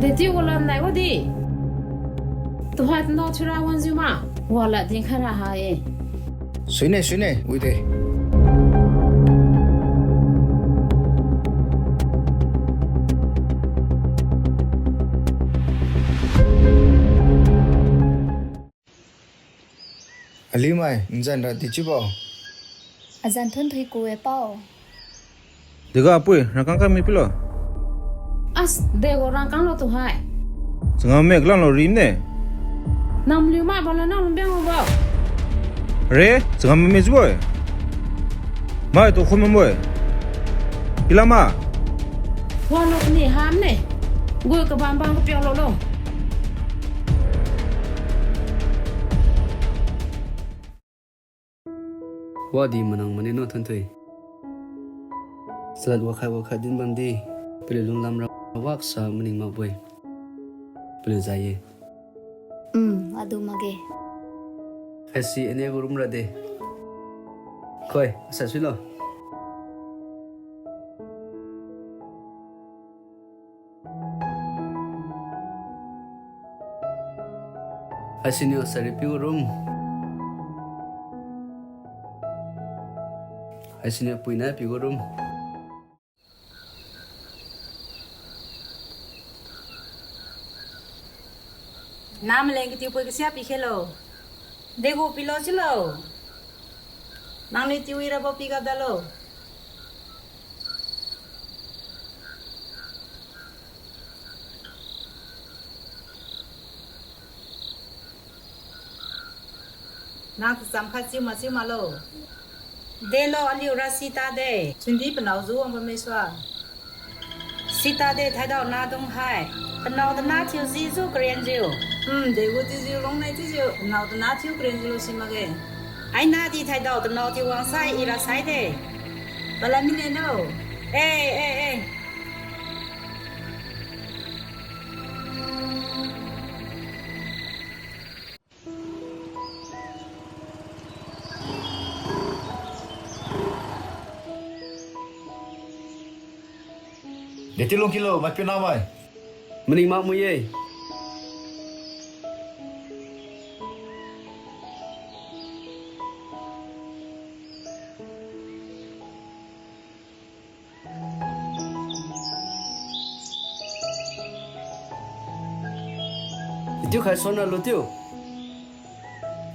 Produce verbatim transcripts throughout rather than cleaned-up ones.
Detiu wala nai wadi. Tuhai tano thiura wanjiu ma. Wala dinkhai ra ha-e. Suine, suine, wide. Aliumai, nzan ra dichiubo? Azan Thunthui ku-e pao. Dega apui, rangkang kami pilo. As, degu rangkang lo tuhai. Changam me kalan lo rim ne. Namliu ma bala nang lumbeng bo. Re, changam me chiubo-e. Mai tu khun mambo-e. Pila ma. Walo kani ham ne. Gui kabam bam kapiao lo lo. Wadi manang mani no Thunthui. Salad wakhat wakhat din bamdi, paliu lunglam ra waksa maning makbo-e. Paliu zai-e. Mm, adu makge. Haisi ane gu room ra de. Khoi, asa suilo. Haisiniu sari piu room. Haisiniu puina piu room. Namaleng katiu pui kasia pikhelo. Degu pilo chiulo. Nangniu tiuwi rabo piga dalo. Nang tacham khat chiu ma chiu maklo. Delo aliura sitade. Chundi panao ju wang bamme sua. Sitade thaidao nadung hai. Panao tana thiu jijiu karenjiu. Hmm, degu tiujiu longnai chiujiu. Panao tana thiu karenjiu lo si makge. Aina di thaidao tanao thiu wangsai ira saide. Pala mine no. Eh, eh, eh. Deti lungkilo, maipiu namai. Maning makmui-e. Itiu khai sonna lutiu.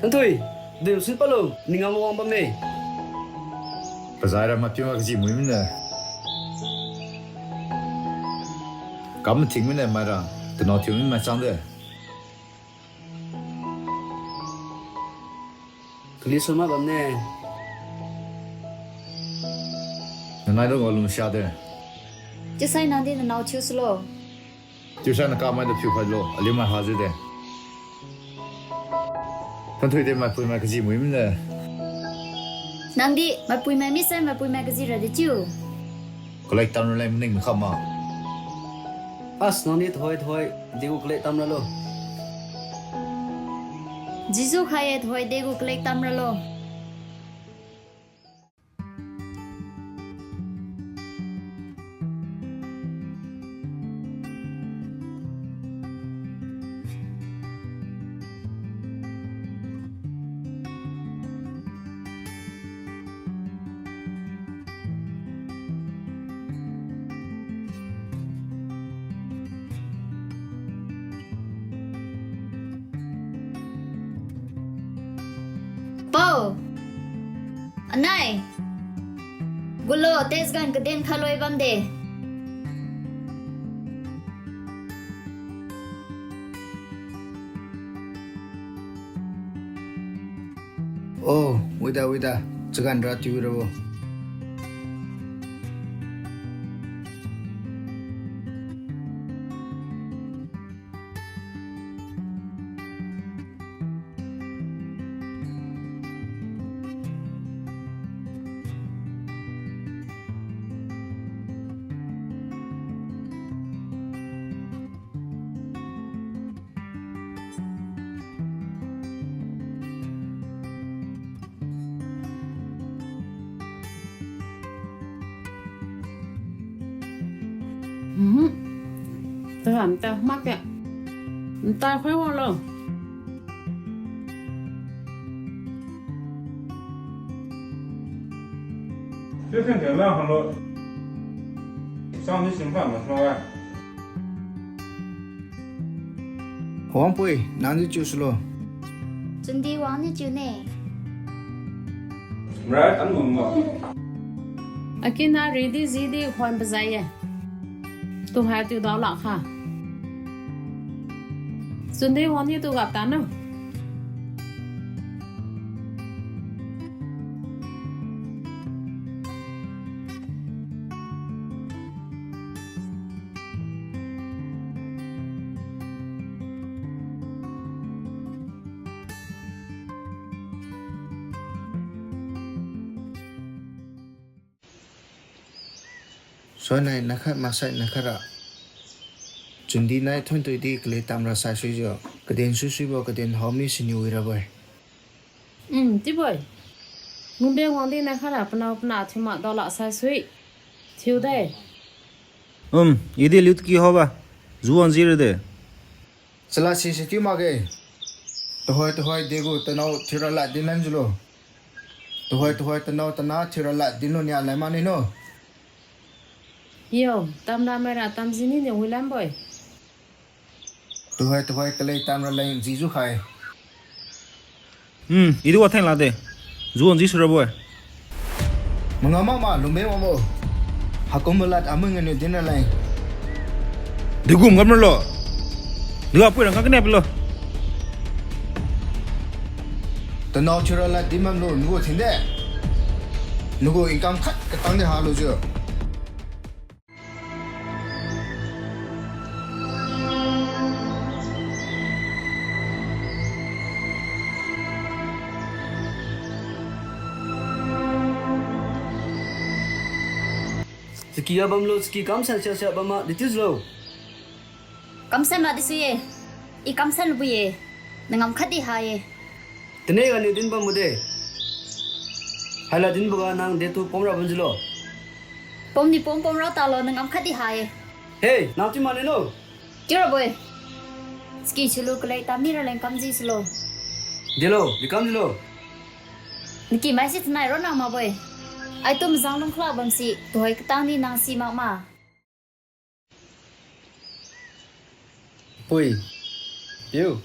Thunthui, diu sin palo, ningam wang bamme. Pazaira maipiu mai kaji mui mine. Kam mathing mine maira, tanao thiu mine mai changde. Kali suma bamne. Nanai lo ngao lungsiade. Chiusai nangdi nanao thiu sulo. Chiusai na kamai da phiu khailo, aliu mai hajiude. Thunthui de maipuimai kaji mui mine. Nangdi maipuimai misai maipuimai kaji rade chiu. Kalek tamra leng maning makhamma. As, nangdi thoi thoi degu kalek tamralo. Jisu khai-e thoi degu kalek tamralo. Pao! Anai! Gulo, test gan kaden khaloi bamde. Oh, wida, wida. Chagan ra tiurabo. Mhm. Tahan ta makge. Ntai khoi wanglo. Wangpui, nangdi chiusulo. Chundi wangniu chiune. Right, an wangbo. Akina ridi jidi khon bajai ye. Tuhai tiu dao lakha. Chundi wangniu tu gaptano. Soinai nakhat maksai nakhat ra. Chundi nai Thontoi di kalek tamra saisuijiu, kaden suisuibo kaden haomi siniu wirabo-e. Mm, chiubo-e. Lungbe wangdi nakhat ra panao panah thiu mak daola saisui. Thiude. Um, idi liutki haobo. Ju wangji rade. Chalasi si chiu makge. Tuhoi tuhoi degu tanao thiura lad dinlan jiulo. Tuhoi tuhoi tanao tana thiura lad dinlo nia lai mane no. Yo, tamra maira tamjini niu wilanbo-e. Tuhoi tuhoi kalek tamra leng jijiu khai. Hmm, idi watheng lakde. Ju wangji surabo-e. Mangam makma lungbe wangbo. Haikumbo lad amun ganiu dinra leng. Degum ngam ralo. Dega pui rang kane pilo. Tanao thiura lad dinbamlo nagu thinde. Nagu income khat katang di halujiu. Chaky a bamlo, chaky kamsan siasia bamma dechiujiulo. Kamsan ma disuye. I kamsan lubo ye. Nangam khatdi ha-e. Tane ganiu din bambo de. Haila dinboga nang detu pomra bamjiulo. Pomni pom pomra talo, nangam khatdi ha-e. Hey, nang chiu mane no. Chiurabo-e. Chaky sulu kalek tammi raleng kamji sulo. Delo, di kamjiulo. Naky maise chanai ronna makbo-e. Aitu mazang lungkhlak bamsi, tuhoi katang ni nang si makma. Pui. Piu.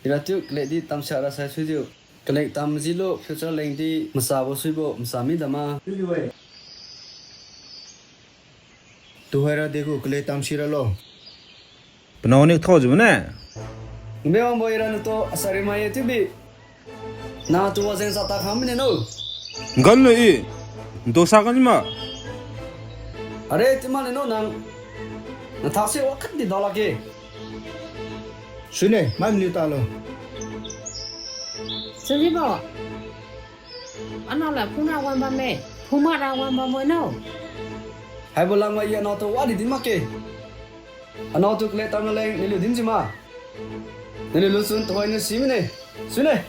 Ira chiu kalek di tamsa ra saisuijiu. Kalek tamjiulo future lengdi masabo suibo masa mi dama. Tuhoira degu kalek tamsi ralo. Panao ni thaojiu mane. Ngbe wangbo ira natu asari mai-e chiubi. Natu wajeng sa ta khang mine no. Nganlo i. Ntu sa kani ma. Are, chiu mane no nang. Nathakse wakhatdi daolakge. Sune, mai maliu talo. Salibo. Anao la phungra wan bamme. Phungma ra wan bambo no. Haibo lamga i anaotu wadi din makge. Anaotu kalek tamra leng naliu dinjiu ma. Naliu lusun tuhoiniu si mine. Sune.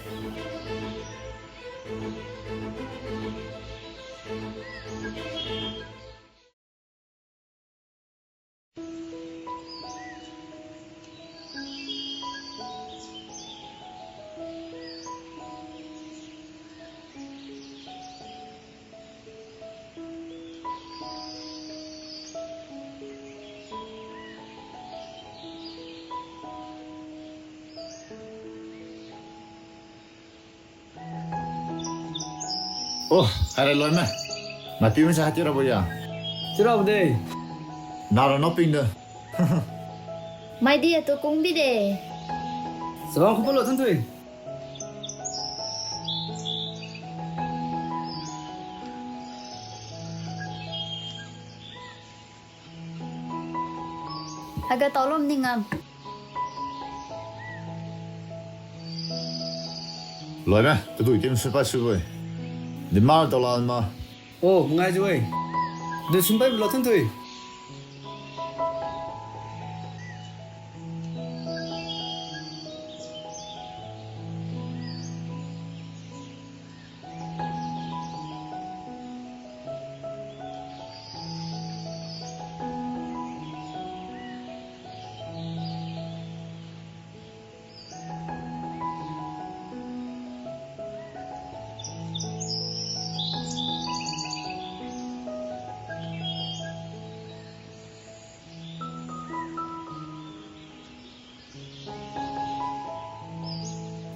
Oh, haira loime. Maipiu masa hati rabo ya. Chiurabo de. Nara noping de. Maidi atu kungbi de. Chabang khupulo Thontoi. Haiga taolom ningam. Loime, tadui tim supa sui-e. Dima daolan ma. Oh, mangaijiu-e. Tadui sumpai bilo Thontoi.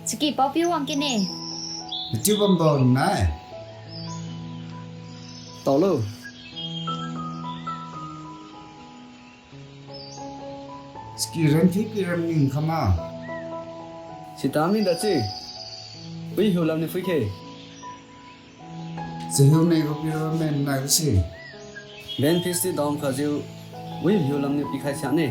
Siki paopiu wang kine. Matiu bambo nai. Taolo. Siki ran thi pi ram ning khama. Sita mi da chi. Wi hiu lam ni phui khe. Sehiu ne ko pi ram men nai si. Ben Fisti dom khajiu. Wi hiu lam ni pi khai sia ne.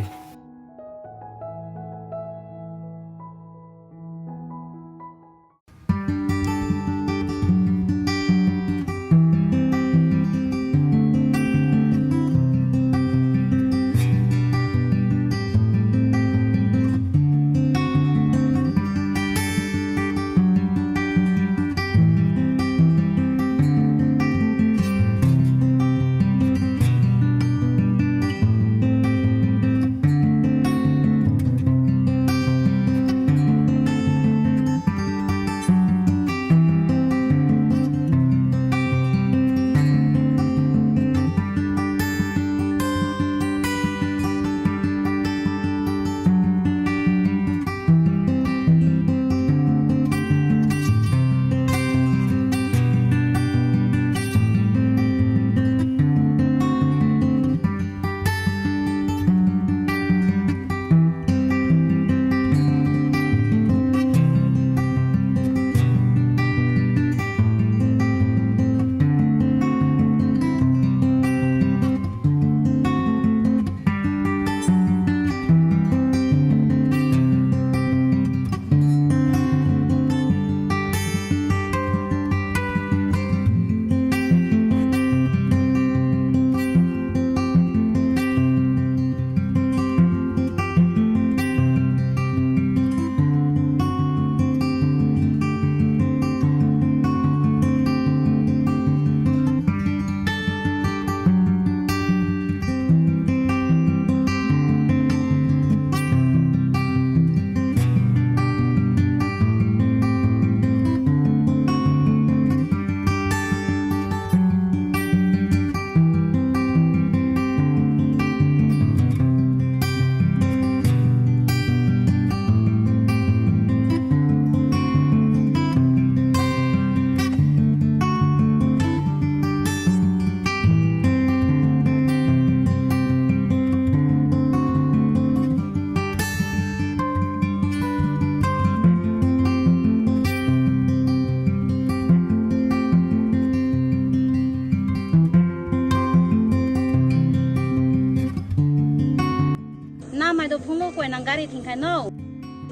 Namai do phunglo koi nang gari thingkhai no.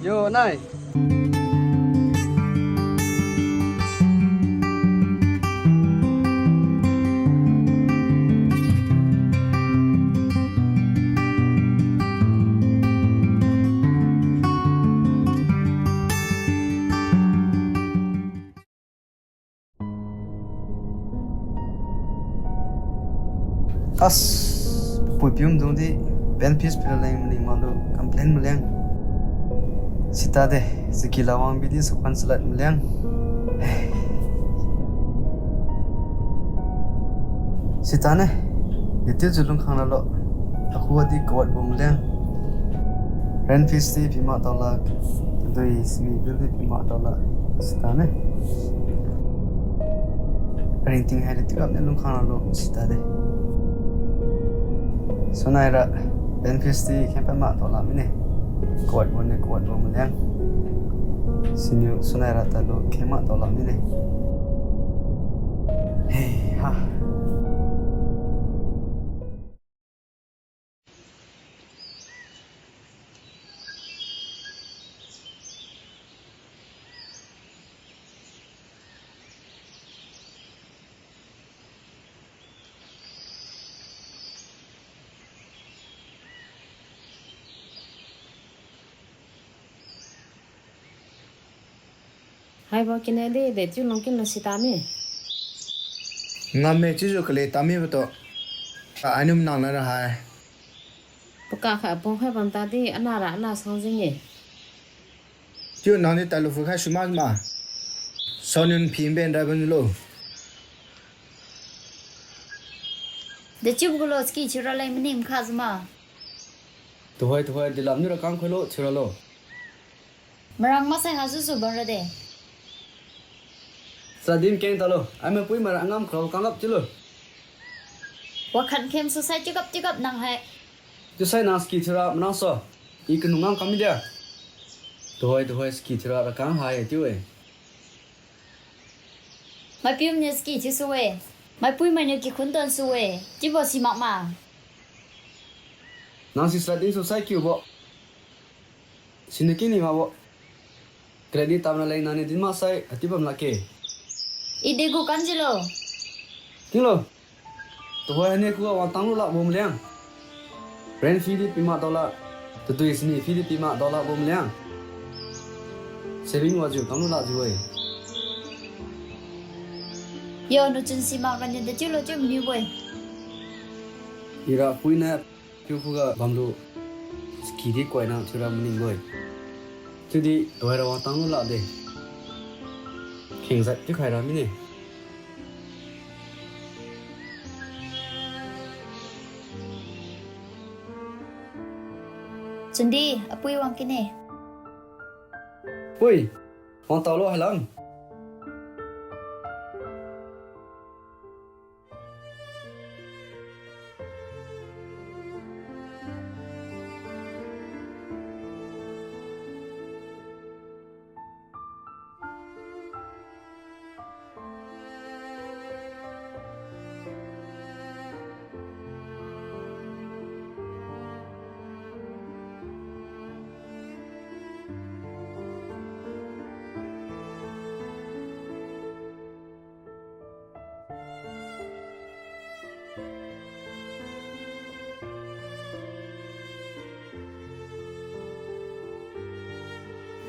Yo, nai. As, pui piumdung di, Ben Fisti pira leng maning malu complain maliang. Sita de, siki lawang bidi sukhan salat maliang. Sita ne, itiujiu lungkhang lalo, akhuga di kawatbo maliang. Rent fees di pima taola, dui simi bill di pima taola, sita ne. Ringting haidi tiukapniu lungkhang lalo sita de. Sunaira, Ben Fisti kheng pama taola mine. Kawatbo niu kawatbo maliang. Siniu sunaira talu kheng ma taola mine. Hei ha. Haibo kine di, dechiu lungkinlo sita mi. Ngamme chiujiu kale tamibo tu. Ainum nang nara hai. Pakak kha pungkhai bam tadi, anara ana sangjing-e. Chiu nang di talu phuikhai sumakma. Saoniu phi ben ra banlo. Dechiubo gulo ski chiura leng maning kha juma. Tuhoi, tuhoi, dilam niura kang khuilo, chiuralo. Marang maksai ngasu su bamra de. Chadin keng talo, ai mapui mara ngam khrao kangap chiulo. Wakhat khem su sai chiugap chiugap nang hai. Chiusai nang ski thiura manang so, i kanu ngam kam mi dia. Tuhoi tuhoi ski thiura rakang hai chiu-e. Maipiu niu ski thiusu-e. Maipui mainiu kikhun tuansu-e. Chiubo simak ma. Nang si sra din su sai kiubo. Siniu kini makbo. Credit tamra leng nangniu din maksai ati bam lakge. I degu kamjilo. Tinglo. Tuhoi hane khuga wangtang lu lakbo maliang. Rent fee di pimak daola. Tatui sini fee di pimak daolabo maliang. Saving wajiu kamlu lakjiu-e. Yo, nuchun simak ganiu dechiulo chiu maniubo-e. Ira puina piu khuga bamlu ski di koina thiura maningbo-e. Chiudi tuhoira wangtang lu lakde. Khengzat chiu khaira mine. Chundi, apui wang kine. Pui, wangtaolo hailam.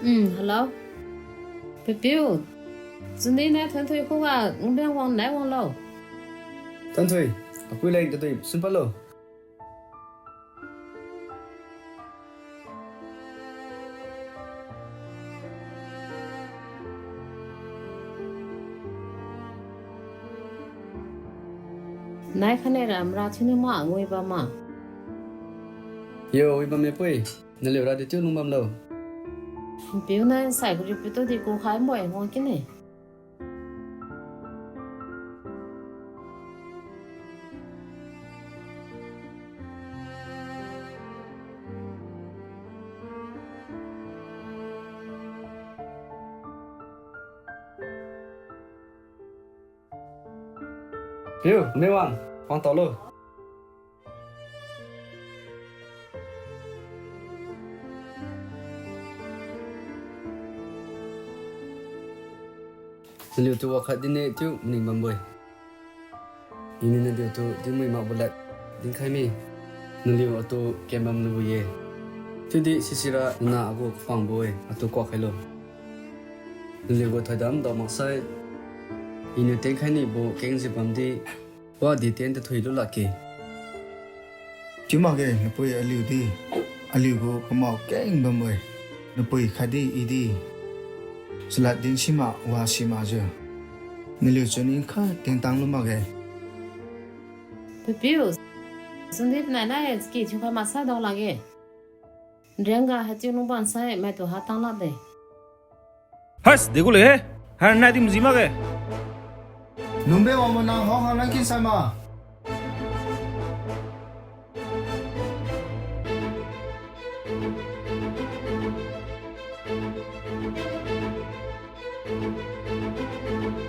Mm, hello. Pipiu. Chundina Thanthui khuga ngbeng wang nai wanglo. Thanthui, apui leng tatui sun padlo. Nai khanera mara thiuniu ma ngui bam ma. Yo, wi bamme pui. Naliu ra di chiu lung bamlo. Piu nai sai kariu pitu di ku khai moi ngui kine. Piu, mewang, wang taolo. Naliutu wakhat dinne chiu maning bambo-e. Iniu naliutu dinmui makbo lad dinkhai mi. Naliu atu ken bam lubo ye. Chiudi sisira nana agu kapangbo-e atu kuak khailo. Naliugu thoidam dao maksai, iniu tenkhai nibo kengjiu bamdi, wadi ten tathui lu lakge. Chiu makge napui aliu di, aliugu kamao keng bambo-e, napui khatdi idi. Chalad din sima wa simakjiu. Naliu chun nkha tentang lu makge. Pipiu, sundip nai nai ski thiukha maksai dao lakge. Nriangga haichiu lungban sai maitu hatang lakde. Has, degu le he. Hai nai di maji makge. Lungbe wangbo nang hao hang nang kin sai ma.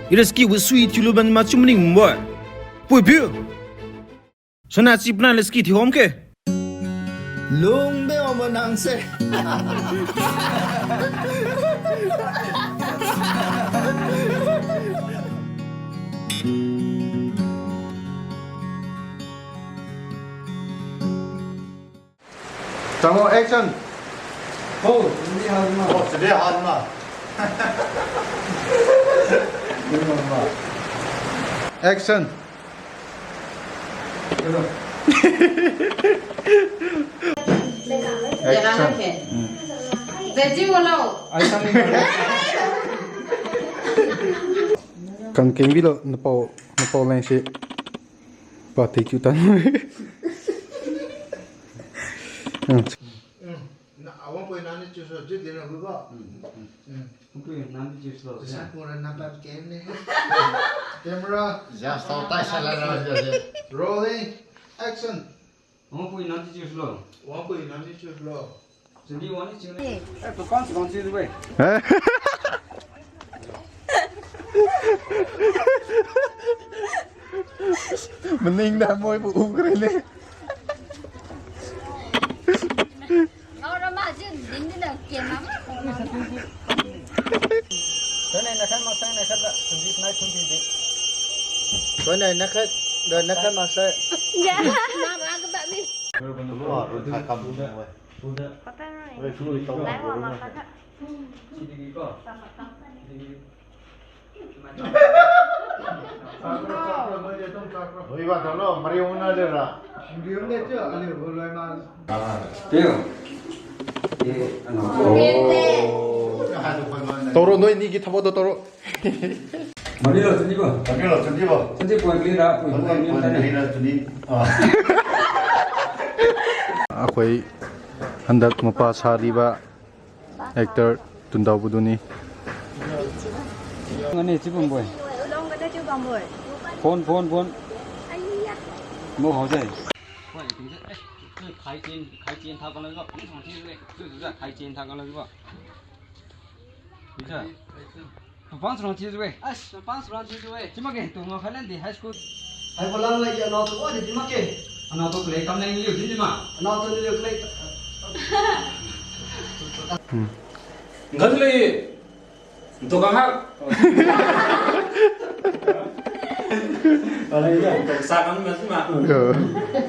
Ira ski wi sui thiulu ban ma chiu maning bo-e. Pui piu. Sana chi pana le ski thiu hom ke. Lungbe wangbo nang se. Tamo, action. Oh, hindi hal ma. Oh, hindi hal ma. Action. Action. Hmm. Action. Kangkeng bilo napao, napao leng si. Pa thank you tan. Hmm. Tingna kubo. Camera. Just tao tai sa la ra. Rolling. Action. Wangpui nang di chiu lo. Wangpui nang di chiu lo. Sini wang ni chiu ni. Eh, tu pang si wang chiu wei. Maning da moi bu u kre le. Ngau ra ma jin ding din na ke ma ma. Soinai nakhat maksai nakhat da, Sanjeev nai thun di di. Soinai nakhat, da nakhat maksai. Nang ra ga ba mi. Lu ha, ru tha kam ni wei. Wei, flu i tong. Lai wa ma ka da. Hui ba tong lo, mari ung na de ra. Mari ung de chiu, ali hu loi ma. Tio. Toro, noi ni ki thabo do toro. Mari lo chuni bo. Mari lo chuni bo. Chuni bo ni ra, pui bo ni ra chuni. Akhoi handak mapa sariba actor Tundao Buduni. Ngani chibang boi. Phone, phone, phone. Mo hao jai. Khai chen, khai chen tha kala jibo, pang sang thi le. Khai chen tha kala jibo. Pang sang thi le. As, pang sang thi le. Chima ke tu ma khalan di high school. Hai bolang lai ya no tu wa di ma ke. Ano tu kle kam leng liu di ma. Ano tu liu kle. Ngan le. Ntu kang hak. Alai ya, ntu sa kang mas ma. Yo.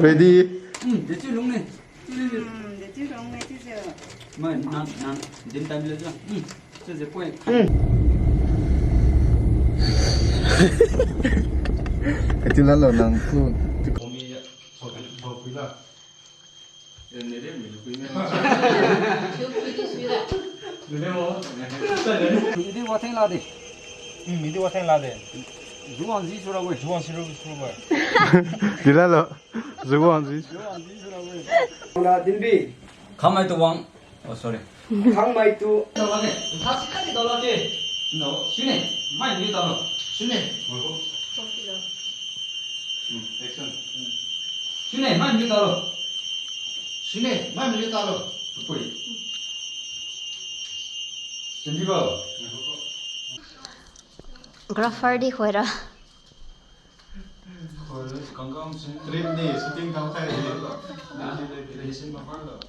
Ready? Hmm, de chiu lung ni. Hmm, de chiu lung ni, chiu chiu. Mai, nang, nang, dim time le chiu. Hmm, chiu chiu point. Hmm. Kati la lo nang ku. Midi wa theng la de. Hmm, midi wa theng la de. Juwang ji sura we. Juwang sura we, sura we. Di la lo. Juwang ji. Juwang ji sura we. La dinbi. Khamai tu wang. Oh, sorry. Khamai tu. Tawang ne. Tha si kali tawang ke. No. Sine. Mai ni tawang. Sine. Hmm, action. Sine, mai mi talo. Sine, mai mi talo. Pui. Sini bo. Grapher di khoira. Khoira, kangkang sin. Trip ni, shooting kam khai ni. Ni, ni, ni, ni, sin ma palo.